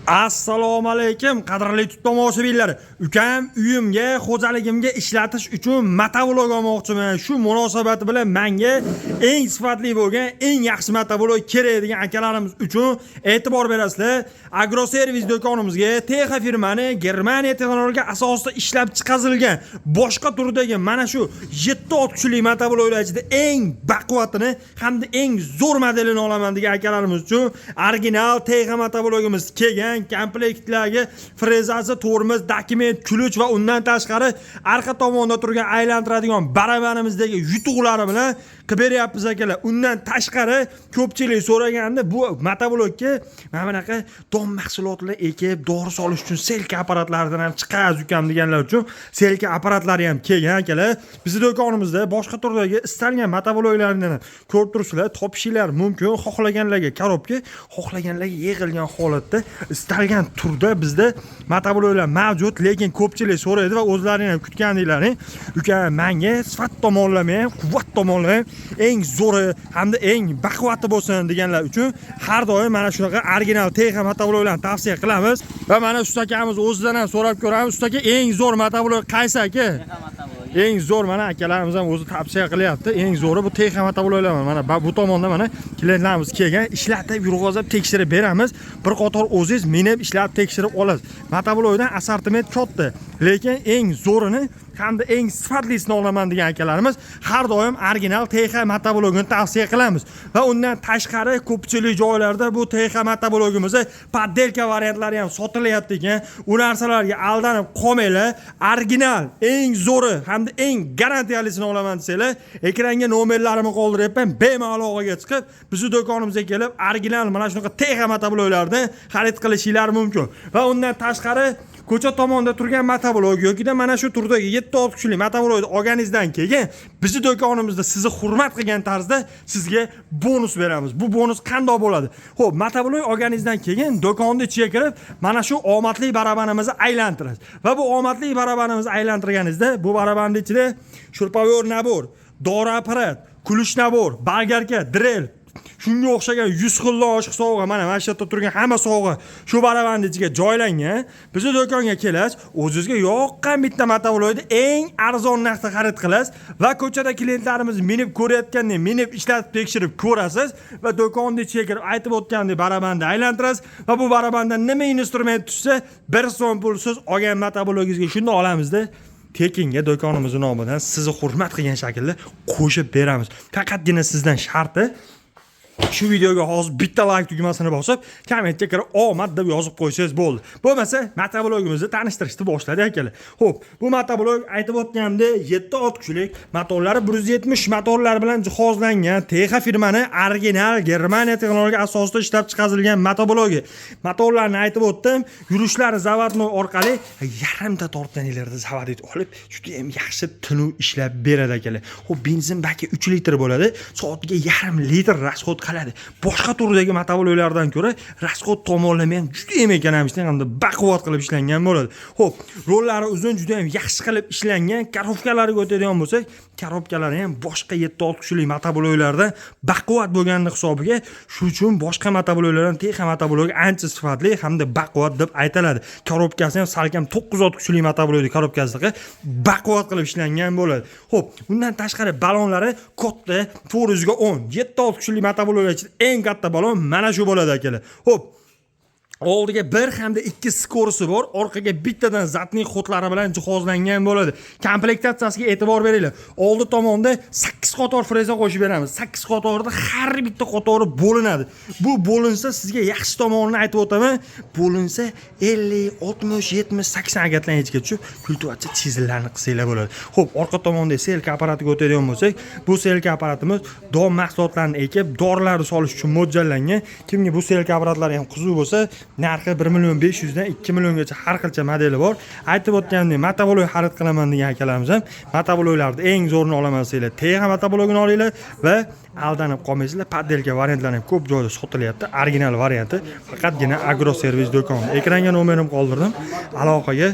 Assalomu alaykum, qadrli tomoshabinlar. Ukam, uyimga, xo'jaligimga ishlatish uchun motovlog olmoqchiman. Shu munosabati bilan menga eng sifatli bo'lgan, eng yaxshi motovlog kerak degan akalarimiz uchun e'tibor berasizlar. Agroservis do'konimizga Texa firmani Germaniya texnologiya asosida ishlab chiqarilgan boshqa turdagi mana shu 7 ot kuchli motovloglar ichida eng baquvvatini hamda eng zo'r modelini olaman degan akalarimiz uchun original Texa motovlogimiz kelgan. Komplektdagi frezasi, tormoz, dokument, ключ va undan tashqari arqa tomonda turgan aylantiradigan barabanimizdagi yutuqlari bilan qilib beryapmiz, akalar. Undan tashqari ko'pchilik so'raganda, bu motovlogga mana bunaqa don mahsulotlar ekib, dori solish uchun сеялка apparatlaridan ham chiqadi, ukam, deganlar uchun сеялка apparatlari ham kelgan, akalar. Bizni do'konimizda boshqa turdagi istalgan motovloglarni ham ko'rib turibsizlar, topishinglar mumkin. Xohlaganlarga коробка, xohlaganlarga yig'ilgan holatda istalgan turda bizda motovloglar mavjud. Lekin ko'pchilik so'raydi va o'zlaring ham kutgandiklaring, uka, manga sifat tomonlama ham, quvvat tomonlama ham eng zo'ri hamda eng baquvvati bo'lsin deganlar uchun har doim mana shunaqa original Texa motovloglarni tavsiya qilamiz. Va mana usta akamiz o'zidan ham so'rab ko'ramiz. Usta aka, eng zo'r motovlog qaysi, aka? Eng zo'r, mana akalarimiz ham o'zi tavsiya qilyapti, eng zo'ri bu Texa motovloglar. Mana bu tomonda mana klientlarimiz kelgan, ishlatib, yurg'izib, tekshirib beramiz. Bir qator o'zingiz minib, ishlatib, tekshirib olasiz. Motovlogdan assortiment katta, lekin eng zo'rini hamda eng sifatlisini olaman degan akalarimiz har doim original Texa motovlogini tavsiya qilamiz. Va undan tashqari ko'pchilik joylarda bu Texa motovlogimizni подделка variantlari ham sotilyapti ekan. U narsalarga aldanib qolmanglar. Original, eng zo'ri hamda eng garantiyalisini olaman desanglar, ekranga nomerlarimni qoldiryapman, bemalol aloqaga chiqib, bizni do'konimizga kelib, original mana shunaqa Texa motovloglarni xarid qilishinglar mumkin. Va undan tashqari ko'cha tomonda turgan motovlog yokida mana shu turdagi 7 ot kuchli motovlogni olganingizdan keyin bizni do'konimizda sizni hurmat qilgan tarzda sizga bonus beramiz. Bu bonus qandoq bo'ladi? Ho'p, motovlog olganingizdan keyin do'konni ichiga kirib, mana shu omadli barabanimizni aylantirasiz. Va bu omadli barabanimizni aylantirganingizda, bu barabanni ichida шуруповёрт набор, dori apparat, ключ набор, болгарка, дрель, shunga o'xshagan 100 xildan oshiq sovg'a, mana shu yerda turgan hamma sovg'a shu barabanni ichiga joylangan. Bizni do'konga kelasiz, o'zingizga yoqqan bitta motovlogni eng arzon narxda xarid qilasiz va ko'chada klientlarimiz minib ko'rayotgandek minib, ishlatib, tekshirib ko'rasiz va do'konni ichiga kirib, aytib o'tgandek barabanni aylantirasiz va bu barabandan nima instrument tushsa, 1 so'm pulsiz olgan motovlogingizga shunda olamizda, tekinga do'konimizni nomidan sizni hurmat qilgan shaklda qo'shib beramiz. Faqatgina sizdan sharti shu videoga hozir bitta layk tugmasini bosib, kommentga kirib "omad" deb yozib qo'ysangiz bo'ldi. Bo'lmasa motovlogimizni tanishtirishni boshladik, akalar. Ho'p, bu motovlog, aytib o'tganimdek, 7 ot kuchlik, motorlari 170 motorlar bilan jihozlangan Texa firmani original Germaniya texnologiya asosida ishlab chiqarilgan motovlogi. Motorlarni aytib o'tdim, yurishlari заводной orqali yarimta tortganinglarda заводить olib, juda ham yaxshi tinuv ishlab beradi, akalar. Ho'p, benzin baki 3 litr bo'ladi, soatiga yarim litr расход qiladi. Boshqa turdagi motovloglardan ko'ra расход tomonlama ham juda ham ekonomik hamda baquvvat qilib ishlangan bo'ladi. Ho'p, rollari uzun, juda ham yaxshi qilib ishlangan. Коробка lariga o'tadigan bo'lsak, коробка lari ham boshqa 7 ot kuchli motovloglardan baquvvat bo'lganini hisobiga, shu uchun boshqa motovloglardan Texa motovlogi ancha sifatli hamda baquvvat deb aytiladi. Коробка si ham salkam 9 ot kuchli motovlogni коробка sidaqa baquvvat qilib ishlangan bo'ladi. Ho'p, undan tashqari balonlari katta, 410, 7 ot kuchli motovloglar ichida eng katta balon mana shu bo'ladi, akalar. Ho'p, oldiga bir hamda ikki скорость i bor, orqaga bittadan задний ход lari bilan jihozlangan bo'ladi. Komplektatsiyasiga e'tibor beringlar. Oldi tomonda 8 qator freza qo'shib beramiz. 8 qatorda har bitta qatori bo'linadi. Bu bo'linsa, sizga yaxshi tomonini aytib o'taman, bo'linsa 50, 60, 70, 80 agatlarni ichiga tushib, kultivatsiya chizillarni qilsanglar bo'ladi. Ho'p, orqa tomonda сеялка apparatiga o'tadigan bo'lsak, bu сеялка apparatimiz don mahsulotlarini ekib, dorilarni solish uchun mo'ljallangan. Kimga bu сеялка apparatlari ham qiziq bo'lsa, narxi 1 million 500 dan 2 milliongacha har xilcha modeli bor. Aytib o'tganimdek, motovlog xarid qilaman degan akalarimiz ham motovloglarni eng zo'rini olaman desanglar, Texa motovlogini olinglar va aldanib qolmaysizlar. Подделка variantlari ham ko'p joyda sotilyapti. Original varianti faqatgina Agroservis do'konida. Ekranga nomerimni qoldirdim, aloqaga,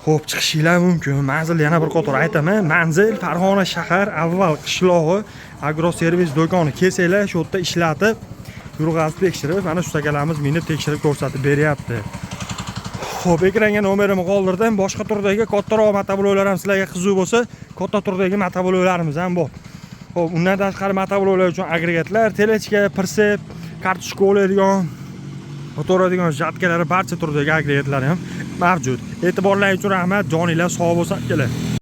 ho'p, chiqishinglar mumkin. Manzil yana bir qator aytaman: manzil Farg'ona shahar, Avval qishlog'i, Agroservis do'koni. Kelsanglar, shu yerda ishlatib Yurg'azib tekshirib, mana shu akalarimiz minib tekshirib ko'rsatib beryapti. Xo'p, ekranga nomerimni qoldirdim. Boshqa turdagi kattaroq motobloklar ham sizlarga qiziq bo'lsa, katta turdagi motobloklarimiz ham bor. Xo'p, undan tashqari motobloklar uchun agregatlar, тележка, прицеп, kartoshka oladigan, o'tiradigan жатка lari, barcha turdagi agregatlar ham mavjud. E'tiborlaring uchun rahmat. Joninglar sog' bo'lsin, akalar.